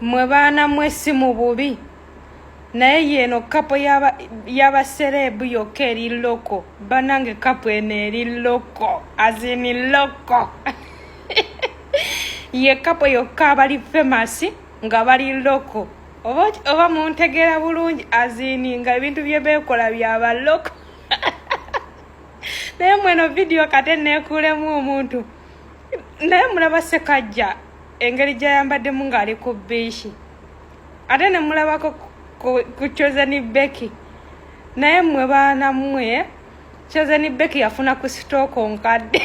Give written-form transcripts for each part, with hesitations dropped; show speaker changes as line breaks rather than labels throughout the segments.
Mwe baana mwe si mu bubi naye yeeno couple y'aba celeb yokka eri local. Banange, couple eno eri local as in local. Ye couple yokka abali famous nga bali local. Oba muntegeera bulungi, as in nga ebintu bye beekola byaba local. Naye mweno vidiyo kate neekuulemu omuntu, naye mulaba Sekajja engeri gy'ayambaddemu ng'ali ku beach, ate ne mulabako ku Chosen Becky. Naye mmwe baana mmwe, Chosen Becky yafuna ku stock nkadde.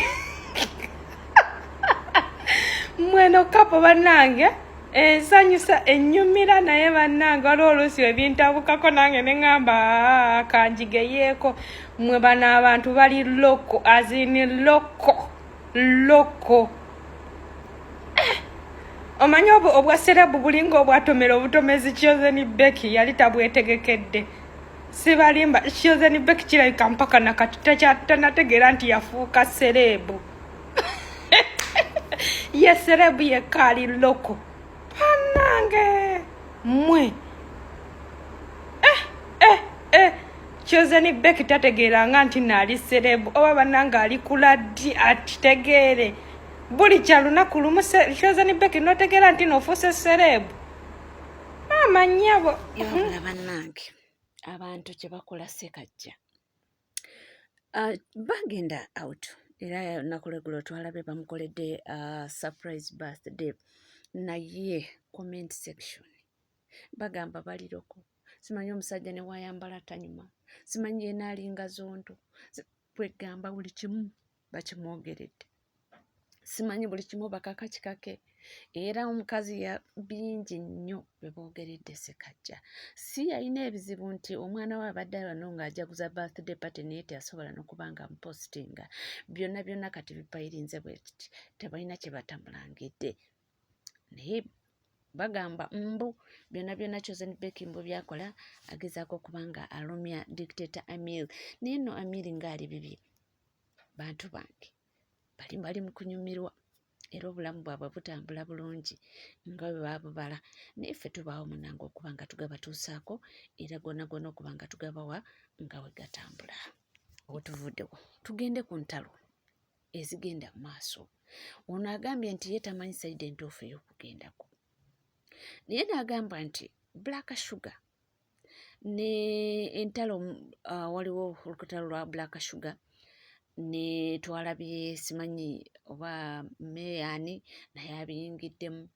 Mweno couple bannange ensanyusa, ennyumira. Naye bannange, waliwo oluusi ebintabukako nange ne ŋŋamba kanjigeyeeko. Mmwe bano abantu bali local as in local local. Omanyi obwa celeb bulinga obwatomera obutomezi. Chosen Becky yali tabwetegekedde, sibalimba. Chosen Becky kirabika mpaka nakati tanategeera nti yafuuka celeb. Ye celeb yekka ali local. Bannange mmwe, eh, eh, eh. Chosen Becky tategeeranga nti naali celeb. Oba bannange ali kula ddi akitegeere? Buli kya lunaku lumu Chosen Becky notegeera nti nofuuse celeb. Maama nnyabo.
Wabula bannange, abantu kye bakola Sekajja, bagenda out. Era olunaku lweggulo twalabye bamukoledde surprise birthday, naye comment section bagamba bali local. Simanyi omusajja ne wayambala tanyuma, simanyi yena alinga zonto. Kwegamba buli kimu bakimwogeredde, simanyi buli kimu bakaka kikake. Era omukazi ya bingi nnyo bye boogeredde Sekajja. Si yalina ebizibu nti omwana we abadde wano ng'ajaguza birthday party, naye teyasobola n'okuba nga amupositinga. Byonna byonna kati bipayirinze bwe kiti, tebalina kye batamulangidde. Naye bagamba mbu byonna byonna Chosen Becky mbu byakola agezaako okuba nga alumya dictator Amir. Naye nno Amir ng'ali bibi. Bantu bange bali bali mu kunyumirwa, era obulamu bwabwe butambula bulungi nga bwe babubala. Naye ffe tubaawo munnange okuba nga tugabatuusaako, era gonna gonna okuba nga tugabawa nga bwe gatambula. Wetuvuddewo tugende ku ntalo ezigenda mu maaso. Ono agambye nti ye tamanyi side entuufu ey'okugendako, naye n'agamba nti Black Sugar ne entalo, waliwo olutalo lwa Black Sugar ne twalabye simanyi oba meeyani naye abiyingiddemu,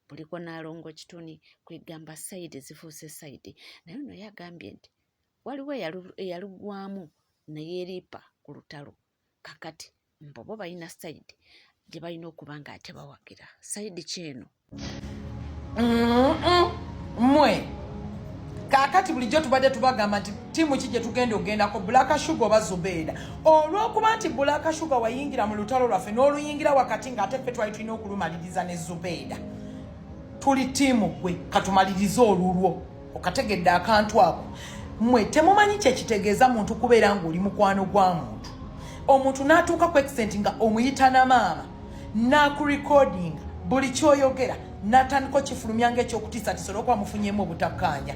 buliko Naalongo Kituni. Kwegamba side zifuuse side. Naye ono ye agambye nti waliwo eyalugwamu ne yeeriipa ku lutalo. Kakati mbu bo balina side gye balina okuba nga ate bawagira. Side ki eno?
Mmwe kaakati bulijjo tubadde tubagamba nti team ki gye tugenda ogendako, Black Sugar oba Zubeeda? Olw'okuba nti Black Sugar wayingira mu lutalo lwaffe n'oluyingira wakati, ng'ate ffe twali tulina okulumaliriza ne Zubeeda, tuli team gwe. Katumalirize olulwo. Okategedde akantu ako? Mmwe temumanyi kyekitegeeza muntu kubeera ng'oli mukwano gwa muntu, omuntu n'atuuka ku extent nga omuyita na maama, n'akurecordinga buli kyoyogera, n'atandika okifulumya ng'ekyokutiisatiisa olwokuba mufunyemu obutakkaanya.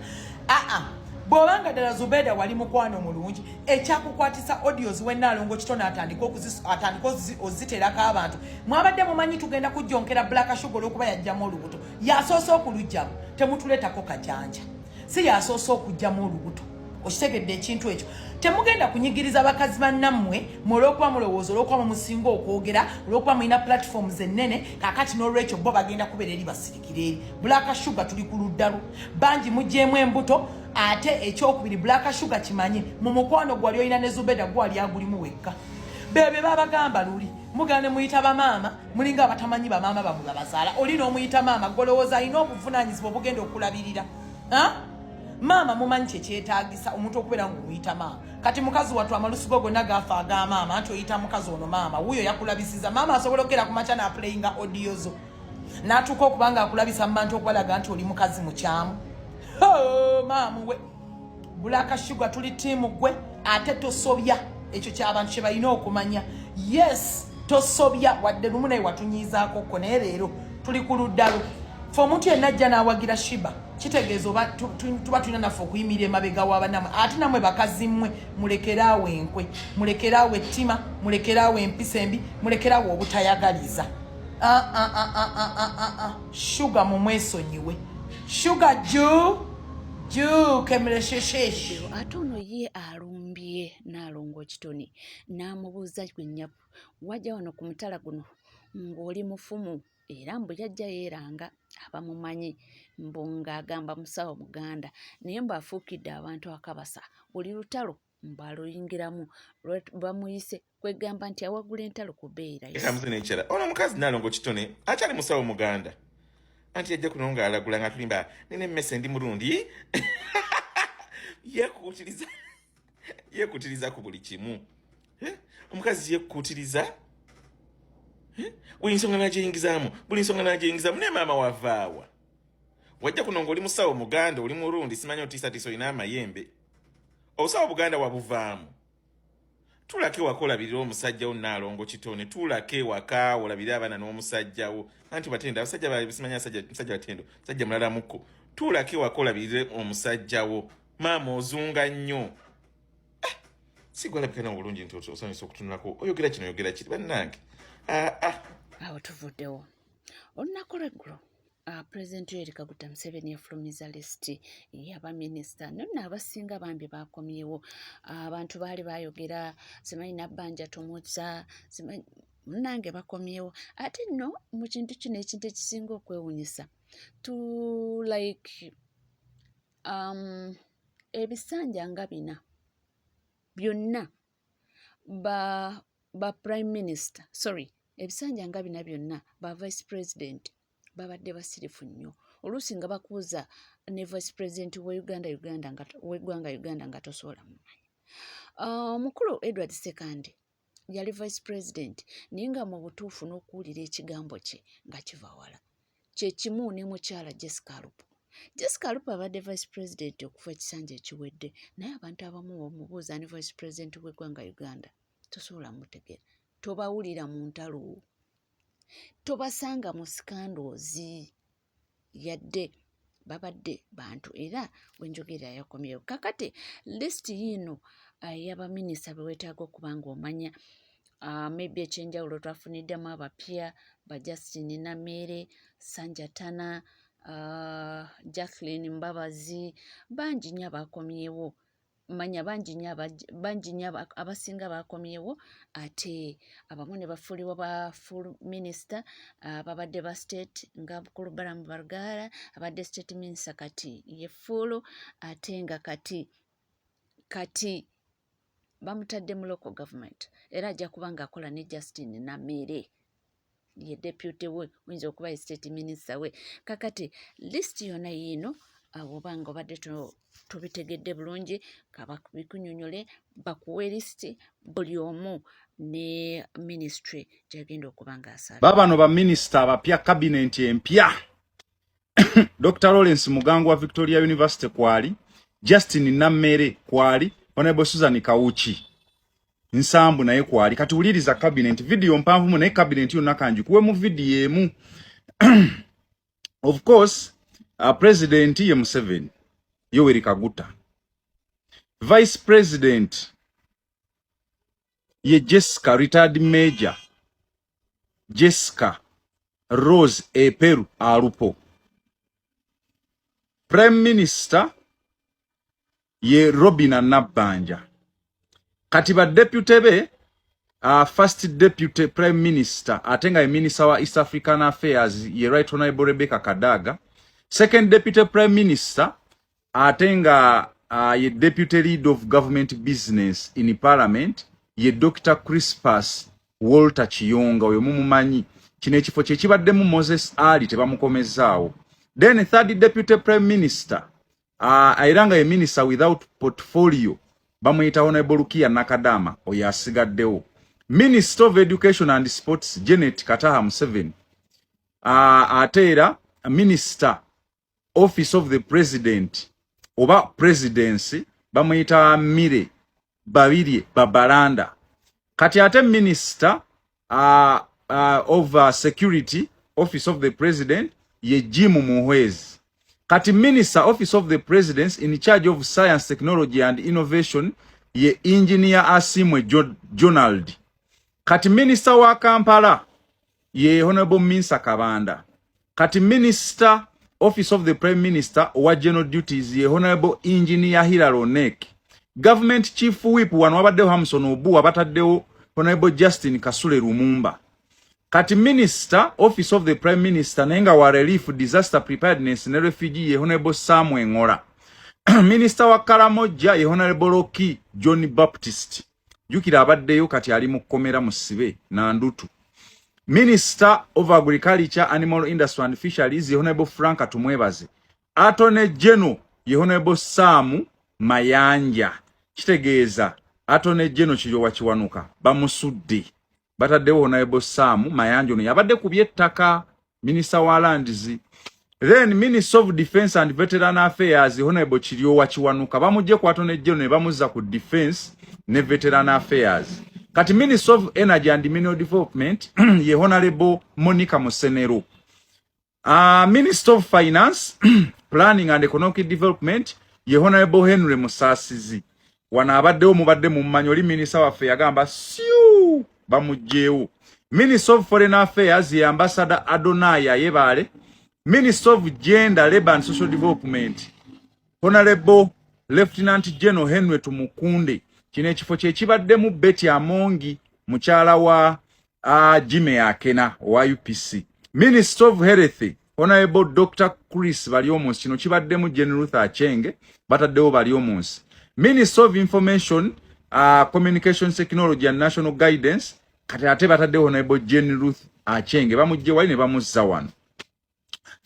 Aa, bw'obanga ddala Zubeeda wali mukwano mulungi, ekyakukwatisa audios wennaalongo Kito n'atandika atandika oziterako abantu, mwabadde mumanyi tugenda kujjonkera Black Sugar olw'okuba yajjamu olubuto. Yasoose okuluggyamu? Temutuleetako kajanja. Si yasoose okuggyamu olubuto. Okitegedde ekintu ekyo? Temugenda kunyigiriza bakazi bannammwe mwe olw'okuba mulowooza olw'okuba mumusinga okwogera, olw'okuba mulina platforms ennene. Kaakati n'olwekyo bo bagenda kubeera eri basirikire eri. Black Sugar tuli ku ludda lwo. Bangi muggyemu embuto. Ate ekyokubiri, Black Sugar kimanye mu mukwano gwali olina ne Zubeda, gwali agulimu wekka. Bebe babagamba luli mugenda ne muyita bamaama, mulinga abatamanyi bamaama bamwe babazaala. Oli n'omuyita maama, golowooza alina obuvunaanyizibwa obugenda okulabirira. Ha? Maama mumanyi kyekyetaagisa omuntu okubeera ng'omuyita maama. Kati mukazi wattu amalusu go gonna gaafa aga maama nti oyita mukazi ono maama. Wuuyo yakulabisiza maama. Asobola okukera ku makya n'aplayinga audio zo n'atuuka okuba nga akulabisa mu bantu okubalaga nti oli mukazi mukyamu. Maamu we Black Sugar, tuli team gwe, ate tosobya. Ekyo kyabantu kye balina okumanya. Yes, tosobya wadde lumu, naye watunyiizaako ko. Naye leero tuli ku ludda lwo. Fe omuntu yenna ajja n'awagira Sheebah, kitegeeza oba tuba tulina naffe okuyimirira emabega w'abannamwe. Ate nammwe bakazi mmwe, mulekeraawo enkwe, mulekeraawo ettima, mulekeraawo empisa embi, mulekeraawo obutayagaliza. Ah, ah, ah, ah, ah, ah, ah, ah. Shuga mumwesonyiwe. Shuga ju ju kemeresheshesh.
Ate ono ye alumbye Nnaalongo Kitone n'amubuuza, "Gwe nnyabo, wajja wano ku mutala guno ng'oli mufumu?" Era mbu yajja yeeranga abamumanyi, mbu ng'agamba musawo Muganda, naye mbu afuukidde abantu akabasa. Buli lutalo mbu aluyingiramu bamuyise, kwegamba nti awagula entalo ku bbeeyi layisi.
Kamuze n'ekirala, ono omukazi Naalongo Kitone akyali musawo Muganda? Anti yajja kuno ng'alagula nga tulimba, nina emmese, ndi mulundi, yeekuutiriza, yeekuutiriza ku buli kimu. Eh? Omukazi yekuutiriza. Eh? Buli nsonga n'agyeyingizaamu, buli nsonga n'agyeyingizaamu. Naye maama, wavaawa? Wajja kuno ng'oli musawo Muganda, oli Murundi, simanyi otiisatiisa, olina amayembe. Obusawo Buganda wabuvaamu? Tulako ewaka olabirire omusajja wo. Naalongo Kitone, tuulako ewaka olabirire abaana n'omusajja wo. Anti batendo abasajja simanyi musajja batendo, musajja mulala mukko. Tuulako ewaka olabirire omusajja wo. Maama, ozunga nnyo. Eh, si gwalabika nawe bulungi nti osanyusa okutunulako, oyogera kino, oyogera kiri, bannange. Ah, ah.
Awo tuvuddewo. Olunaku lweggulo Pulezidenti Yoweri Kaguta Museveni yafulumiza lisiti y'abaminisita. Nonna abasinga bambi bakomyewo. Abantu baali bayogera, simanyi Nabbanja tumutsa, simanyi, munnange bakomyewo. Ate nno mu kintu kino, ekintu ekisinga okwewunyisa to like ebisanja nga bina byonna ba prime minister, sorry, ebisanja nga bina byonna ba vice president babadde basirifu nnyo. Oluusi nga bakuuza ne vice president wa Uganda nga w'eggwanga Uganda nga tosobola mumanya. Omukulu Edward Sekandi yali vice president, naye nga mu butuufu n'okuwulira ekigambo kye nga kiva wala. Kyekimu ne mukyala Jessica Alupo. Jessica Alupo abadde vice president okuva ekisanja ekiwedde, naye abantu abamu omubuuza ni vice president w'eggwanga Uganda, tosobola mutegeera. Tobawulira mu ntalo, tobasanga mu scandals yadde. Babadde bantu era wenjogerera yakomyewo. Kakati lisiti yiino ey'abaminisita be weetaaga okuba ng'omanya. Maybe ekyenjawulo, twafuniddemu abapya ba Justin Nameere, Sanjatana, Jacqueline Mbabazi, bangi nnyo abakomyewo. Manya bangi nnyo, bangi nnyo abasinga bakomyewo, ate abamu ne bafuulibwa ba full minister. Babadde ba state nga mukulu Balaam Barugahara abadde state minister, kati ye full, ate nga kati bamutadde mu local government, era ajja kuba ng'akola ne Justin Nameere, ye deputy we, oyinza okuba ye state minister we. Kakati list yonna yiino. Awo oba nga obadde tobitegedde bulungi, kababikunyonyole, bakuwe lisiti, buli omu ne ministry gyagenda okuba ng'asaba.
Babano baminisita abapya, kabinenti empya: Dr Lawrence Mugangu wa Victoria University kwali, Justin Nammere kwali, Honorable Susan Kawuki Nsambu naye kwali. Kati wuliriza cabinet video mpanvu, naye cabinet yonna kanjikuwe mu video emu. Of course, president ye Museveni Yoweri Kaguta, vice president ye Jessica, retired major Jessica Rose Eperu Alupo, prime minister ye Robina Nabbanja. Kati ba deputy be, first deputy prime minister ate nga ye minister wa East African Affairs ye Right Honorable Rebecca Kadaga, second deputy prime minister ate nga ye deputy lead of government business in parliament ye Dr Crispus Walter Kiyonga, oyo mumumanyi. Kino ekifo kye kibaddemu Moses Ali, tebamukomezaawo. Then third deputy prime minister era nga ye minister without portfolio bamuyita Honorable Rukia Nakadama, oyo asigaddewo. Minister of Education and Sports Janet Kataha Museveni, ate era minister Office of the President oba presidency bamuyita Milly Babirye Babalanda. Kati ate minister of security, Office of the President, ye Jim Muhwezi. Kati Minister, Office of the President in charge of Science, Technology and Innovation ye Engineer Asimwe Jonald. Kati Minister wa Kampala ye Honorable Minsa Kabanda. Kati Minister, Office of the Prime Minister owa General Duties ye Honorable Engineer Hilary Onek. Government Chief Whip wano wabaddewo Hamson Obua, bataddewo Honorable Justin Kasule Lumumba. Kati Minister, Office of the Prime Minister naye nga wa Relief, Disaster Preparedness ne Refugee ye Honorable Samuel Ngora. Minister wa Karamoja ye Honorable Loki John Baptist. Jjukira abaddeyo kati ali mu kkomera musibe Nandutu. Minister of Agriculture, Animal Industry and Fisheries ye Honorable Frank Tumwebaze. Attorney General ye Honorable Sam Mayanja. Kitegeeza Attorney General Kiryowa Kiwanuka bamusudde, bataddewo Honorable Sam Mayanja. Ono yabadde ku by'ettaka, Minister wa Lands. Then Minister of Defense and Veteran Affairs, Honorable Kiryowa Kiwanuka, bamugye ku Attorney General ne bamuzza ku Defense ne Veteran Affairs. Kati Minister of Energy and Mineral Development ye Honorable Monica Musenero. Minister of Finance, Planning and Economic Development ye Honorable Henry Musasizi. Wano abaddewo mubadde mummanyi, oli minisita waffe yagamba siu, bamuggyewo. Minister of Foreign Affairs ye Ambassador Adonai Ayebare. Minister of Gender, Labour and Social Development, Honorable Lieutenant General Henry Tumukunde. Kino ekifo kye kibaddemu Betty Amongi, mukyala wa Jimmy Akena owa UPC. Minister of Health, Honorable Dr Chris Baryomunsi. Kino kibaddemu Jane Ruth Achenge, bataddewo Baryomunsi. Minister of Information, Communication Technology and National Guidance, kati ate bataddewo Honorable Jane Ruth Achenge, bamugye wali ne bamuzza wano.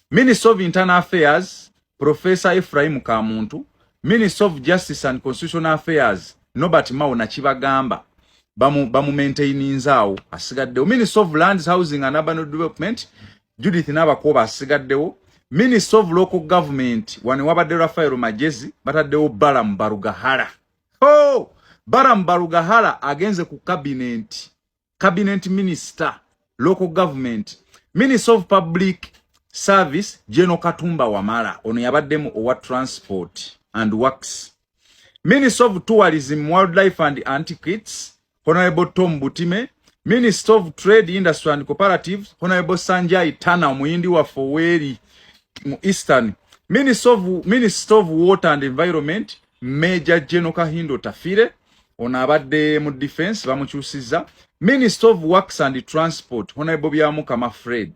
Minister of Internal Affairs, Professor Ephraim Kamuntu. Minister of Justice and Constitutional Affairs, Norbert Mao, nakibagamba bamu maintaininza awo, asigaddewo. Minister of Lands, Housing and Urban Development, Judith Nabakoba, asigaddewo. Minister of Local Government wano wabadde Rafael Magyezi, bataddewo Balam Barugahara. Oh, Balam Barugahara agenze ku cabinet minister, local government. Minister of Public Service, General Katumba Wamala, ono yabaddemu owa Transport and Works. Minister of Tourism, Wildlife and Antiquities, Honorable Tom Butime. Minister of Trade, Industry and Cooperatives, Honorable Sanjay Tanna, omuyindi waffe oweeri mu Eastern. Minister of Water and Environment, Major General Kahinda Otafiire. Ono abadde mu defense, bamukyusizza. Minister of Works and Transport, Honorable Byamukama Fred.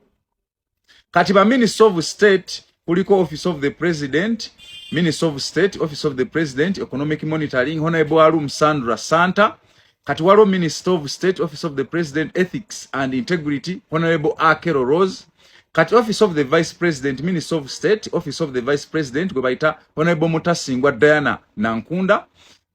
Kati ba Minister of State kuliko Office of the President, Minister of State, Office of the President, Economic Monitoring, Honorable Alum Sandra Santa. Kati waliwo Minister of State, Office of the President, Ethics and Integrity, Honorable Akero Rose. Kati Office of the Vice President, Minister of State, Office of the Vice President, gwe bayita Honorable Mutasingwa Diana Nankunda.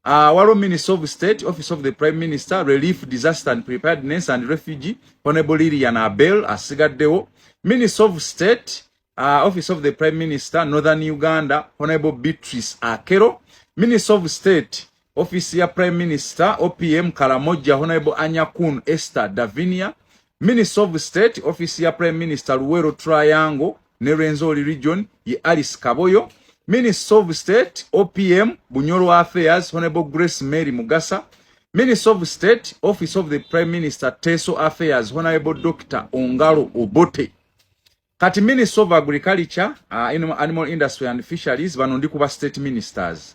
Waliwo Minister of State, Office of the Prime Minister, Relief, Disaster and Preparedness and Refugee, Honorable Lilian Abel, asigaddewo. Minister of State, Office of the Prime Minister, Northern Uganda, Honorable Beatrice Akero. Minister of State, Office ya Prime Minister, OPM, Karamoja, Honorable Anyakun Esther Davinia. Minister of State, Office ya Prime Minister, Luwero Triangle ne Rwenzori Region ye Alice Kaboyo. Minister of State, OPM, Bunyoro Affairs, Honorable Grace Mary Mugasa. Minister of State, Office of the Prime Minister, Teso Affairs, Honorable Dr Ongaro Obote. Kati Minister of Agriculture, Animal Industry and Fisheries, bano ndi kuba state ministers,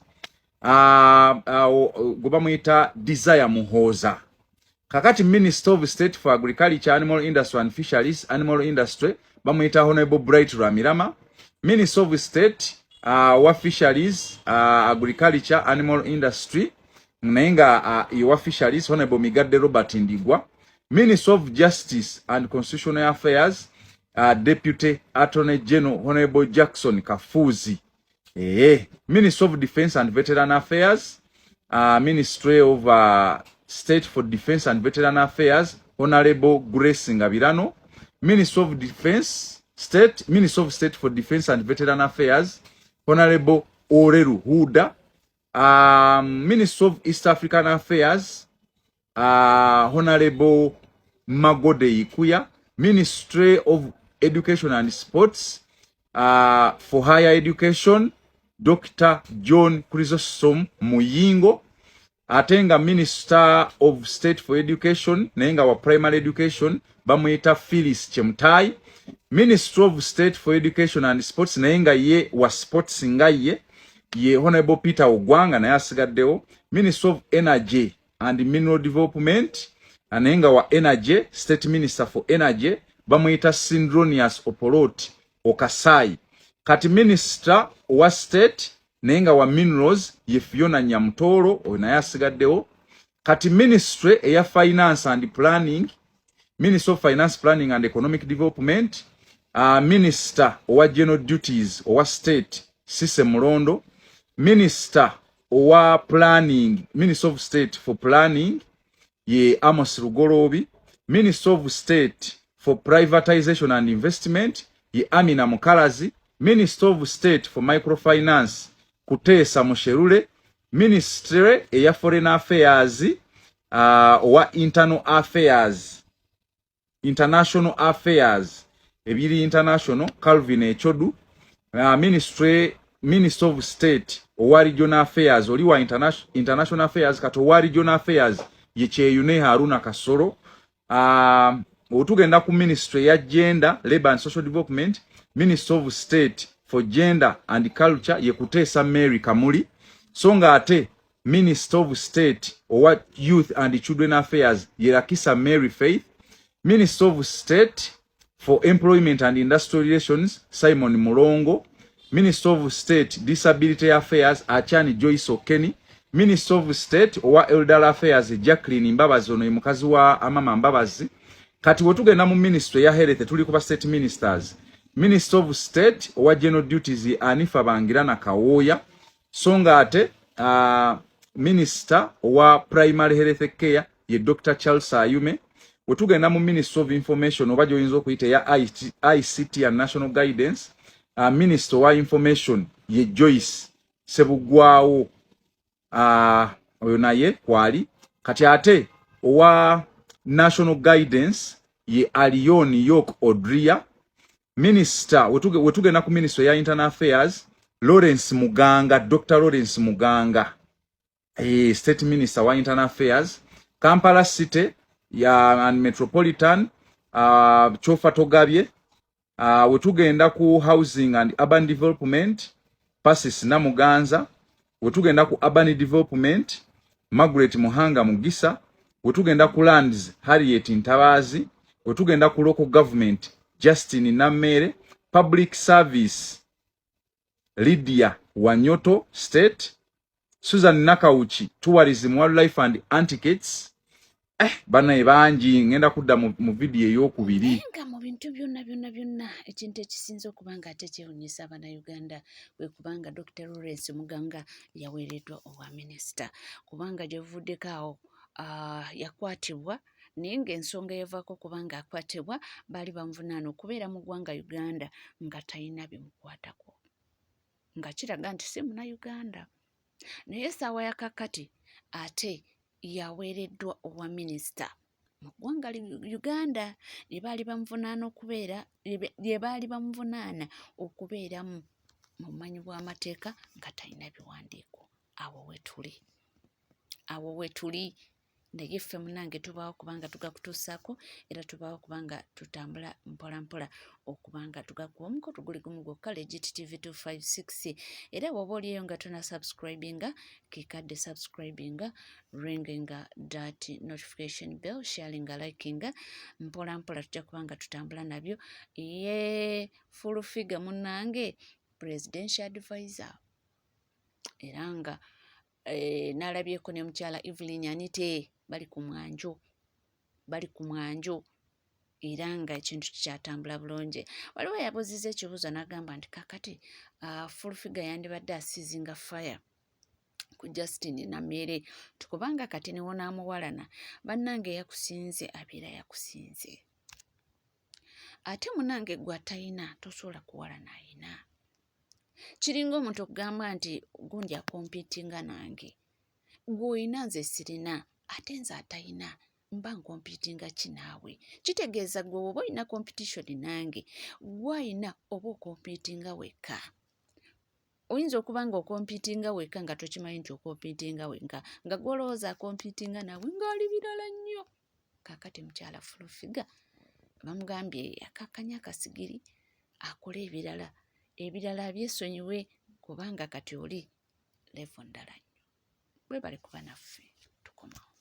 gwe bamuyita Desire Muhoza. Kakati Minister of State for Agriculture, Animal Industry and Fisheries, Animal Industry, bamuyita Honorable Bright Rwamirama. Minister of State wa Fisheries, Agriculture, Animal Industry, naye nga wa Fisheries, Honorable Migadde Robert Ndigwa. Minister of Justice and Constitutional Affairs, Deputy Attorney General Honorable Jackson Kafuzi. Minister of Defense and Veteran Affairs, Ministry of State for Defense and Veteran Affairs, Honorable Grace Ngabirano. Minister of Defense State, Minister of State for Defense and Veteran Affairs, Honorable Oreru Huda. Minister of East African Affairs, Honorable Magode Ikuya. Ministry of Education and Sports, for higher education Dr John Chrysostom Muyingo, ate nga minister of state for education naye nga wa primary education bamuyita Phyllis Chemutai. Minister of state for education and sports naye nga ye wa sports nga ye ye Honorable Peter Ogwanga, naye asigaddewo. Minister of energy and mineral development naye nga wa energy, state minister for energy bamuyita Sidronius Opolot Okasai. Kati minister wa state naye nga wa minerals ye Fiona Nyamutoro, oyo naye asigaddewo. Kati ministry eya finance and planning, minister of finance, planning and economic development, minister owa general duties owa state Cissy Mulondo, minister owa planning, minister of state for planning ye Amos Lugoloobi, minister of state for privatization and investment ye Amina Mukalazi, minister of state for microfinance Kuteesa Musherure, ministry eya foreign affairs, owa internal affairs, international affairs, ebiri international, Calvin Echodu, ministry, minister of state owa regional affairs, oli wa international affairs, kati owa regional affairs ye Kyeyune Haruna Kasolo. Otugenda ku ministry ya gender, labor and social development, minister of state for gender and culture ye Kuteesa Mary Kamuli, so nga ate minister of state owa youth and children affairs ye Lakisa Mary Faith, minister of state for employment and industrial relations Simon Mulongo, minister of state disability affairs Achani Joyce Okeny, minister of state owa elder affairs Jacqueline Mbabazi, ono ye mukazi wa Amama Mbabazi. Kati wetugenda mu ministry ya health, tuli kuba state ministers, minister of state owa general duties Anifa Bangirana Kawooya, so nga ate minister owa primary health care ye Dr Charles Ayume. Wetugenda mu ministry of information, oba gyoyinza okuyita eya ICT and national guidance, minister owa information ye Joyce Sebugwawo, oyo naye kwali. Kati ate owa national guidance ye Alioni York Odria. Minister, wetugenda ku ministry ya internal affairs, Lawrence Muganga, Dr Lawrence Muganga, state minister wa internal affairs. Kampala City ya and metropolitan, Kyofatogabye. Wetugenda ku housing and urban development, Persis Namuganza. Wetugenda ku urban development, Margaret Muhanga Mugisa. Wetugenda ku lands, Harriet Ntabazi. Wetugenda ku local government, Justin Nammere. Public service, Lydia Wanyoto state. Susan Nakawuki, tourism, wildlife and antiquities. Banaye bangi, ngenda kudda mu vidiyo eyokubiri.
Naye nga mu bintu byonna byonna byonna, ekintu ekisinza okuba nga ate kyewunyisa Abannayuganda kwe kubanga Dr Lawrence Muganga yaweereddwa obwa minisita, kubanga gye buvuddeko awo yakwatibwa, naye ng'ensonga evaako kubanga akwatibwa, baali bamuvunaana okubeera mu ggwanga Uganda nga talina bimukwatako, nga kiraga nti si Munnayuganda. Naye essaawa ya kaakati ate yaweereddwa obwa minisita mu ggwanga Uganda lye baali bamuvunaana okubeera, lye baali bamuvunaana okubeeramu mu bumanyi bw'amateeka nga talina biwandiiko. Awo we tuli, awo we tuli. Naye ffe munnange tubaawo kubanga tugakutuusaako, era tubaawo kubanga tutambula mpola mpola okubanga tugakuwa omukutu guli gumu gwokka, Legit TV 256. Era bw'oba oliyo nga tona subscribinga, kikadde subscribinga, ringinga that notification bell, sharinga, likinga, mpola mpola tujja kuba nga tutambula nabyo. Ye full figure munnange presidential advisor, era nga n'alabyeko ne mukyala Evelyn Anite bali ku mwanjo, bali ku mwanjo, era nga ekintu kikyatambula bulungi. Waliwo yabuuzizza ekibuuzo n'agamba nti kaakati full figure yandibadde asiizinga fire ku Justin Nameere, nti kubanga kati ne wonaamuwalana, bannange yakusinze, abeera yakusinze. Ate munnange gwe atayina tosobola kuwalana ayina. Kiringa omuntu okugamba nti gundi akompitinga nange, gw'oyina nze sirina, ate nze atayina Mba nkompitinga ki naawe? Kitegeeza gwe woba olina competition nange, gwayina oba okompitinga wekka. Oyinza okuba nga okompitinga wekka nga tokimanyi nti okompitinga wekka, nga gwolowooza akompitinga naawe ng'ali birala nnyo. Kaakati mukyala Full Figure bamugambye akakkanya akasigiri akole ebirala, ebirala abyesonyiwe kubanga kati oli level ndala nnyo. Webale kuba naffe, tukomawo.